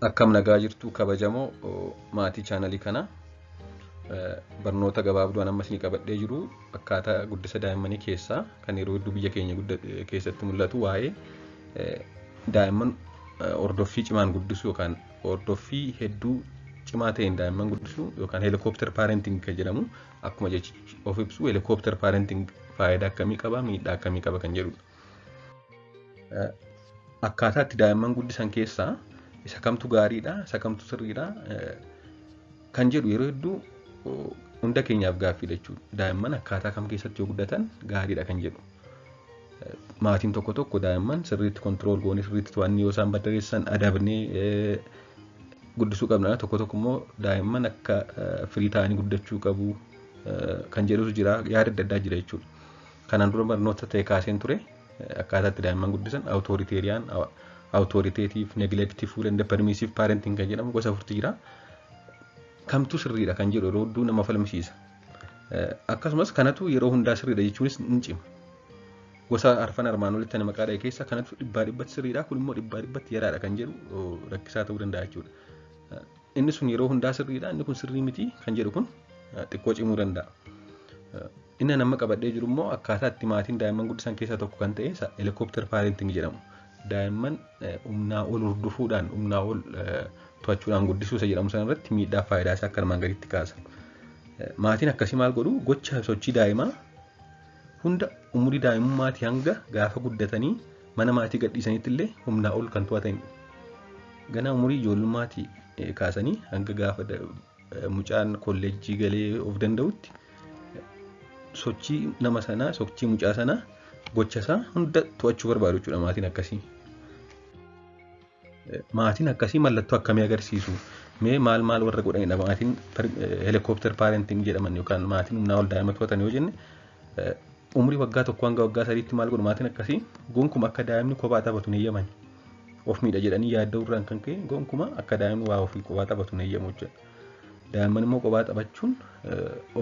Akkam nagaa jirtu kabajamoo maatii chaanalii kanaa. Barnoota gabaabduu an amma isinii qabadhee jiru akkaataa guddisa daa'immanii keessaa kan yeroo hedduu biyya keenya keessatti mul'atu waa'ee daa'imman hordoffii cimaan guddisuu yookaan hordoffii hedduu cimaa ta'een daa'imman guddisuu yookaan helicopter parenting kan jedhamu, akkuma jechi of ibsu helicopter parenting faayidaa akkamii qaba, miidhaa akkamii qaba kan jedhudha. Akkaataa itti daa'imman guddisan keessaa isa kamtu gaariidha, isa kamtu sirriidha kan jedhu yeroo hedduu hunda keenyaaf gaaffiidha jechuudha. Daa'imman akkaataa kam keessatti yoo guddatan gaariidha kan jedhu. Maatiin tokko tokko daa'imman sirriitti control goonee, sirriitti to'annee, yoo isaan baddareessan adabnee guddisuu qabna. Tokko tokko immoo daa'imman akka firii ta'anii guddachuu qabu kan jedhutu jira. Yaada adda addaa jira jechuudha. Kanaan dura barnoota ta'e kaaseen ture, akkaataa itti daa'imman guddisan authoritarian, authoritative, neglectful and permissive parenting kan jedhamu gosa afurtu jira. Kamtu sirriidha kan jedhu yeroo hedduu nama falmisiisa. Akkasumas kanatu yeroo hundaa sirriidha jechuunis ni cima. Gosa arfan armaan olitti ani maqaa dha'e keessa kanatu dhibbaa dhibbatti sirriidha, kun immoo dhibbaa dhibbatti yaraadha kan jedhu rakkisaa ta'uu danda'a jechuudha. Inni sun yeroo hundaa sirriidha, inni kun sirrii miti kan jedhu kun xiqqoo cimuu danda'a. Inni nama qabadhee jiru immoo akkaataa itti maatiin daa'imman guddisan keessaa tokko kan ta'e helicopter parenting jedhamu. Daa'imman humnaa ol hordofuudhaan, humnaa ol to'achuudhaan guddisuu isa jedhamu sana irratti miidhaa faayidaa isaa akka armaan gaditti kaasa. Maatiin akkasii maal godhu? Gocha sochii daa'imaa hunda umurii daa'imummaatii hanga gaafa guddatanii mana maatii gadhiisanitti illee humnaa ol kan to'atanidha. Ganaa umurii ijoollummaatti kaasanii hanga gaafa mucaan kolleejjii galee of danda'utti sochii nama sanaa, sochii mucaa sanaa, gocha isaa hunda to'achuu barbaadu jechuudha maatiin akkasii. Maatiin akkasii mallattoo akkamii agarsiisu? Mee maal maal warra godhanidha maatiin helicopter parenting jedhaman yookaan maatiin humnaa ol daa'ima to'atan yoo jenne, umurii waggaa 1 hanga waggaa 3tti maal godhu maatiin akkasii? Gonkuma akka daa'imni kophaa taphatu hin eeyyaman. Of miidha jedhanii yaadda'uu irraan kan ka'e gonkuma akka daa'imni waa ofii kophaa taphatu hin eeyyamu jechuudha. Daa'imman immoo kophaa taphachuun,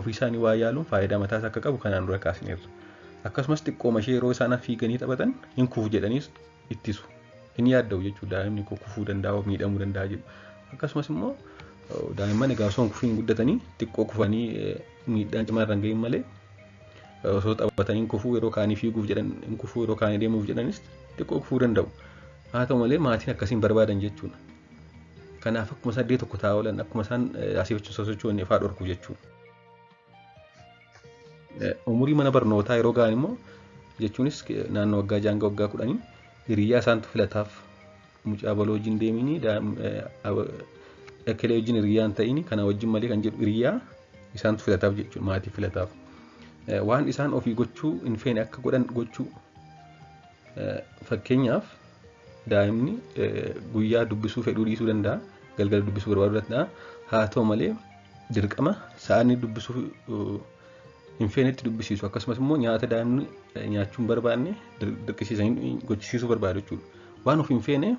ofii isaanii waa yaaluun faayidaa mataas akka qabu kanaan dura kaasneerra. Akkasumas xiqqooma ishee yeroo isaan fiiganii taphatan hin kufu jedhaniis ittisu. Hin yaadda'u jechuudha, daa'imni kufuu danda'a, miidhamuu danda'a jedhu. Akkasumas immoo daa'imman egaa osoo hin kufiin guddatanii, xiqqoo kufanii miidhaan cimaa irra hin gahin malee, osoo taphatanii kufuu, yeroo kaanii fiiguuf jedhan hin kufuu, yeroo kaanii deemuuf jedhanis xiqqoo kufuu danda'u. Haa ta'u malee maatiin akkasiin barbaadan jechuudha. Kanaaf akkuma isaan iddoo tokko taa'aa oolan, akkuma isaan asii achi sosocho'an ifaa dhorku jechuudha. Umurii mana barnootaa yeroo ga'an immoo, jechuunis naannoo waggaa 6 hanga waggaa 10, hiriyaa isaantu filataaf. Mucaa baloo wajjin deemini, ekkelee wajjin hiriyaa hin ta'ini, kana wajjin malee kan jedhu hiriyaa isaantu filataaf jechuudha, maatii filataaf. Waan isaan ofii gochuu hin feene akka godhan gochuu. Fakkeenyaaf daa'imni guyyaa dubbisuu fedhuu dhiisuu danda'a, galgala dubbisuu barbaaduu danda'a. Haa ta'u malee dirqama sa'aanii dubbisuu hin feenetti dubbisiisu. Akkasumas immoo nyaata daa'imni nyaachuu hin barbaanne dirqisiisanii gochisiisuu barbaadu jechuudha. Waan ofii hin feene,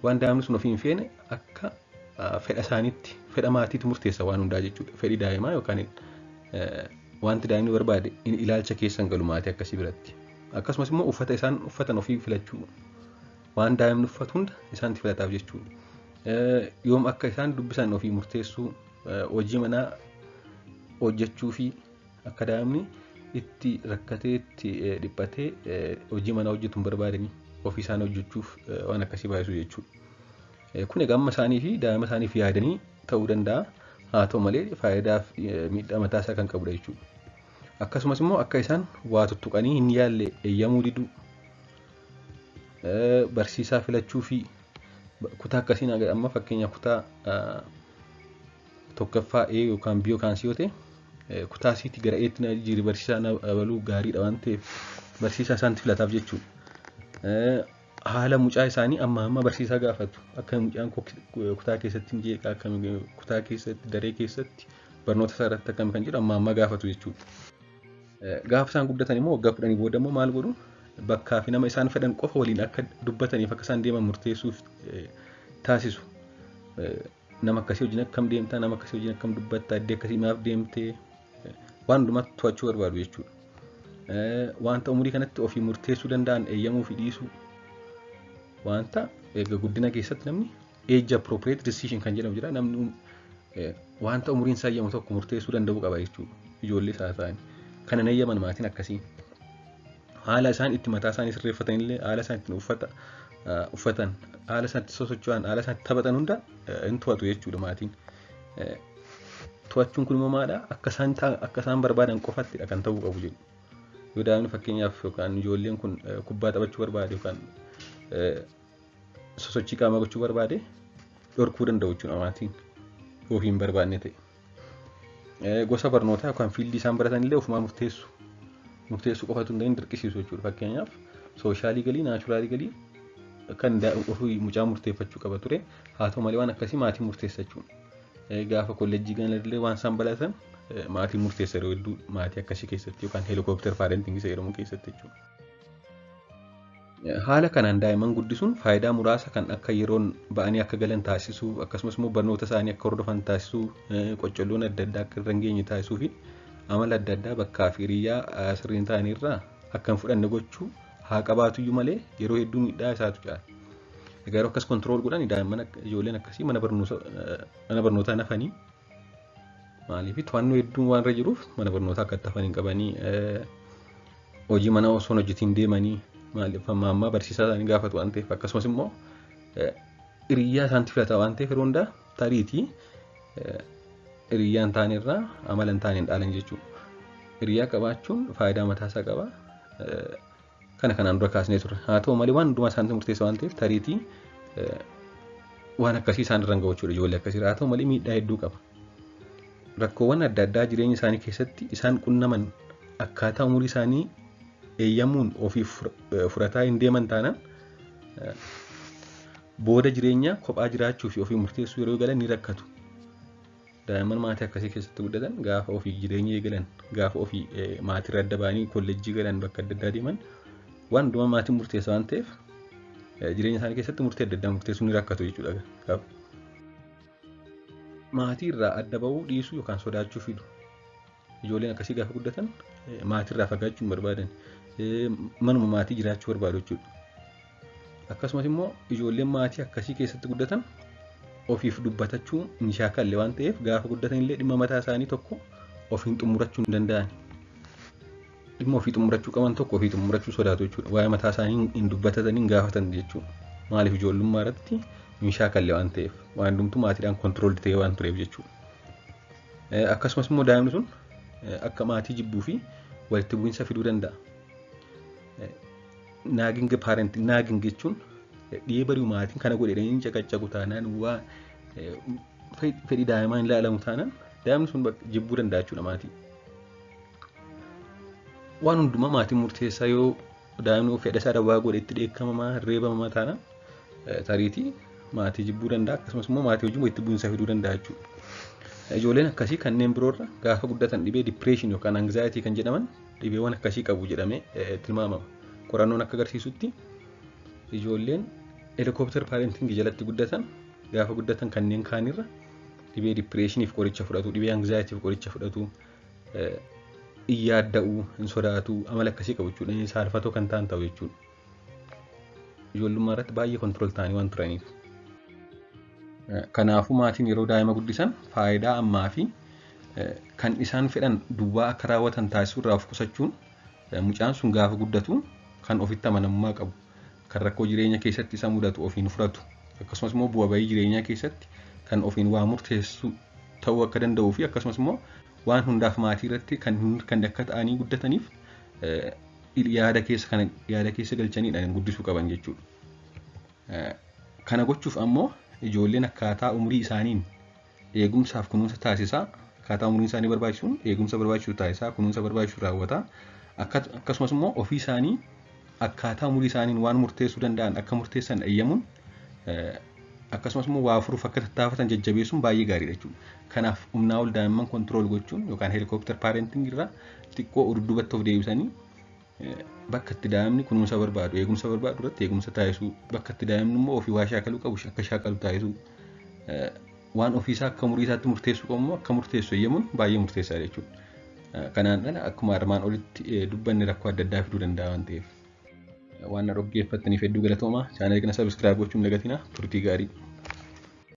waan daa'imni sun ofii hin feene akka fedha isaaniitti, fedha maatiitti murteessa waan hundaa jechuudha. Fedhi daa'imaa yookaan wanti daa'imni barbaade ilaalcha keessa hin galu maatii akkasii biratti. Akkasumas immoo uffata isaan uffatan ofii filachuu, waan daa'imni uffatu hunda isaanti filataaf jechuudha. Yoom akka isaan dubbisan ofii murteessuu, hojii manaa hojjechuu fi akka daa'imni itti rakkatee, itti dhiphatee hojii manaa hojjetu hin barbaadanii, ofii isaan hojjechuuf waan akkasii baay'isu jechuudha. Kun egaa amma isaanii fi daa'ima isaaniif yaadanii ta'uu danda'a. Haa ta'u malee faayidaa fi miidhaa mataa isaa kan qabudha jechuudha. Akkasumas immoo akka isaan waa tuttuqanii hin yaalle eeyyamuu diduu, barsiisaa filachuu fi kutaa akkasiin amma fakkeenya kutaa tokkoffaa A yookaan B yookaan C yoo ta'e, kutaa C'tti gara A'tti na jijjiiri, barsiisaa na abaluu gaariidha waan ta'eef barsiisaa isaanitti filataaf jechuudha. Haala mucaa isaanii amma amma barsiisaa gaafatu. Akka mucaan kutaa keessatti hin jeeqa, akka kutaa keessatti, daree keessatti barnoota isaa irratti akkami kan jedhu amma amma gaafatu jechuudha. Gaafa isaan guddatan immoo, waggaa 10 booda immoo maal godhu? Bakkaa fi nama isaan fedhan qofa waliin akka dubbataniif, akka isaan deeman murteessuuf taasisu. Nama akkasii wajjin akkam deemtaa, nama akkasii wajjin akkam dubbattaa, iddoo akkasii maaf deemtee, waan hundumaatti to'achuu barbaadu jechuudha. Wanta umurii kanatti ofii murteessuu danda'an eeyyamuu fi dhiisuu. Wanta egaa guddina keessatti namni Age appropriate decision kan jedhamu jira. Namni wanta umuriin isaa eeyyamu tokko murteessuu danda'uu qaba jechuudha. Ijoollee isaa ta'an. Kana hin eeyyaman maatiin akkasii. Haala isaan itti mataa isaanii sirreeffatan illee, haala isaan ittiin uffata uffatan, haala isaan itti sosocho'an, haala isaan itti taphatan hunda hin to'atu jechuudha maatiin. To'achuun kun immoo maadha? Akka isaan barbaadan qofattidha kan ta'uu qabu jedhu. Yoo daa'imni fakkeenyaaf yookaan ijoolleen kun kubbaa taphachuu barbaade yookaan sosochii qaamaa gochuu barbaade, dhorkuu danda'u jechuudha maatiin, yoo hin barbaanne ta'e. Gosa barnootaa yookaan field isaan baratan illee ofumaa murteessu. Murteessuu qofatu hin ta'in, dirqisiisu jechuudha. Fakkeenyaaf socially, naturally kan ofii mucaa murteeffachuu qaba ture. Haa ta'u malee waan akkasii maatiin murteessa jechuudha. Gaafa kolleejjii galan illee waan isaan baratan maatiin murteessa yeroo hedduu maatii akkasii keessatti yookaan helicopter parenting isa jedhamu keessatti jechuudha. Haala kanaan daa'imman guddisuun faayidaa muraasa kan akka yeroon ba'anii akka galan taasisuu, akkasumas immoo barnoota isaanii akka hordofan taasisuu, qoccolloon adda addaa akka irra hin geenye taasisuu fi amala adda addaa bakkaa fi hiriyyaa sirriin ta'anii irraa akka hin fudhanne gochuu haa qabaatuyyuu malee, yeroo hedduu miidhaa isaatu caala. Egaa yeroo akkas control godhan daa'imman, ijoolleen akkasii mana barnootaa nafanii, maaliif to'annoo hedduun waan irra jiruuf mana barnootaa akka itti hafan hin qabanii, hojii mana osoo hin hojjetiin deemanii, maaliif amma ammaa barsiisaa isaanii gaafatu waan ta'eef, akkasumas immoo hiriyyaa isaanitti filata waan ta'eef, yeroo hundaa tariitii hiriyyaa hin taane irraa amala hin taane hin dhaalan jechuudha. Hiriyyaa qabaachuun faayidaa mataasaa qaba. Kana kanaan dura kaasnee turre. Haa ta'u malee waan hundumaa isaanitti murteessa waan ta'eef, tariitii waan akkasii isaan irra hin gahu jechuudha ijoollee akkasii. Haa ta'u malee miidhaa hedduu qaba. Rakkoowwan adda addaa jireenya isaanii keessatti isaan qunnaman akkaataa umurii isaanii eeyyamuun ofiif furataa hin deeman taanaan, booda jireenya kophaa jiraachuu fi ofii murteessuu yeroo galan ni rakkatu. Daa'imman maatii akkasii keessatti guddatan gaafa ofii jireenya eegalan, gaafa ofii maatii adda ba'anii kolleejjii galan, bakka adda addaa deeman, waan hundumaa maatiin murteessa waan ta'eef, jireenya isaanii keessatti murtee adda addaa murteessuu ni rakkatu jechuudha. Gaafa maatii irraa adda bahuu dhiisuu yookaan sodaachuu fidu. Ijoolleen akkasii gaafa guddatan maatii irraa fagaachuu hin barbaadan. Manuma maatii jiraachuu barbaadu jechuudha. Akkasumas immoo ijoolleen maatii akkasii keessatti guddatan ofiif dubbatachuu hin shaakalle waan ta'eef, gaafa guddatan illee dhimma mataa isaanii tokko ofiin xumurachuu hin danda'an. Dhimma ofii xumurachuu qaban tokko ofii xumurachuu sodaatu jechuudha. Waa'ee mataa isaanii hin dubbatatanii, hin gaafatan jechuudha. Maaliif? Ijoollummaa irratti hin shaakalle waan ta'eef, waan hundumtuu maatiidhaan control ta'ee waan tureef jechuudha. Akkasumas immoo daa'imni sun akka maatii jibbuu fi walitti bu'iinsa fiduu danda'a. Nagging parent, nagging jechuun dhiyee bari'u maatiin kana godhe inni caqacaqu taanaan, waa fedhii daa'imaa hin ilaalamu taanaan, daa'imni sun jibbuu danda'a jechuudha maatii. Waan hundumaa maatiin murteessaa, yoo daa'imni fedha isaa dhabaa godhe itti dheekkamamaa, reebamamaa taanaan, tariitii maatii jibbuu danda'a, akkasumas immoo maatii wajjin walitti bu'iinsa fiduu danda'a jechuudha. Ijoolleen akkasii kanneen biroorra gaafa guddatan dhibee depression yookaan anxiety kan jedhaman dhibeewwan akkasii qabu jedhamee tilmaamama. Qorannoon akka agarsiisutti ijoolleen helicopter parenting jalatti guddatan gaafa guddatan kanneen kaanirra dhibee depressioniif qoricha fudhatu, dhibee anxietyf qoricha fudhatu, hin yaadda'u, hin sodaatu, amala akkasii qabu jechuudha. Inni saalfatoo kan ta'an ta'u jechuudha. Ijoollummaa irratti baay'ee control ta'anii waan turaniif. Kanaafuu maatiin yeroo daa'ima guddisan faayidaa ammaa fi kan isaan fedhan duwwaa akka raawwatan taasisuu irraa of qusachuun, mucaan sun gaafa guddatu kan ofitti amanamummaa qabu, kan rakkoo jireenya keessatti isa mudatu ofiin furatu, akkasumas immoo bu'aa bahii jireenyaa keessatti kan ofiin waa murteessu ta'uu akka danda'uu fi akkasumas immoo waan hundaaf maatii irratti kan hin hirkanne akka ta'anii guddataniif yaada keessa kana yaada keessa galchaniidhaan guddisuu qaban jechuudha. Kana gochuuf ammoo ijoolleen akkaataa umurii isaaniin eegumsaaf kunuunsa taasisaa, akkaataa umuriin isaanii barbaachisuun eegumsa barbaachisu taasisaa, kunuunsa barbaachisu raawwataa, akkasumas immoo ofii isaanii akkaataa umurii isaaniin waan murteessuu danda'an akka murteessan eeyyamuun, akkasumas immoo waa furuuf akka tattaafatan jajjabeessuun baay'ee gaariidha jechuudha. Kanaaf humnaa ol daa'imman control gochuun yookaan helicopter parenting irraa xiqqoo dudduubatti of deebisanii, bakka itti daa'imni kunuunsa barbaadu, eegumsa barbaadu irratti eegumsa taasisuu, bakka itti daa'imni immoo ofii waa shaakaluu qabu akka shaakalu taasisuu, waan ofiisaa akka umurii isaatti murteessuu qabu immoo akka murteessu eeyyamuun baay'ee murteessaadha jechuudha. Kanaan ala akkuma armaan olitti dubbanne rakkoo adda addaa fiduu danda'a waan ta'eef. Waan na dhaggeeffattaniif hedduu galatoomaa. Chaanalii kana subscribe gochuun dagatinaa. Turtii gaarii.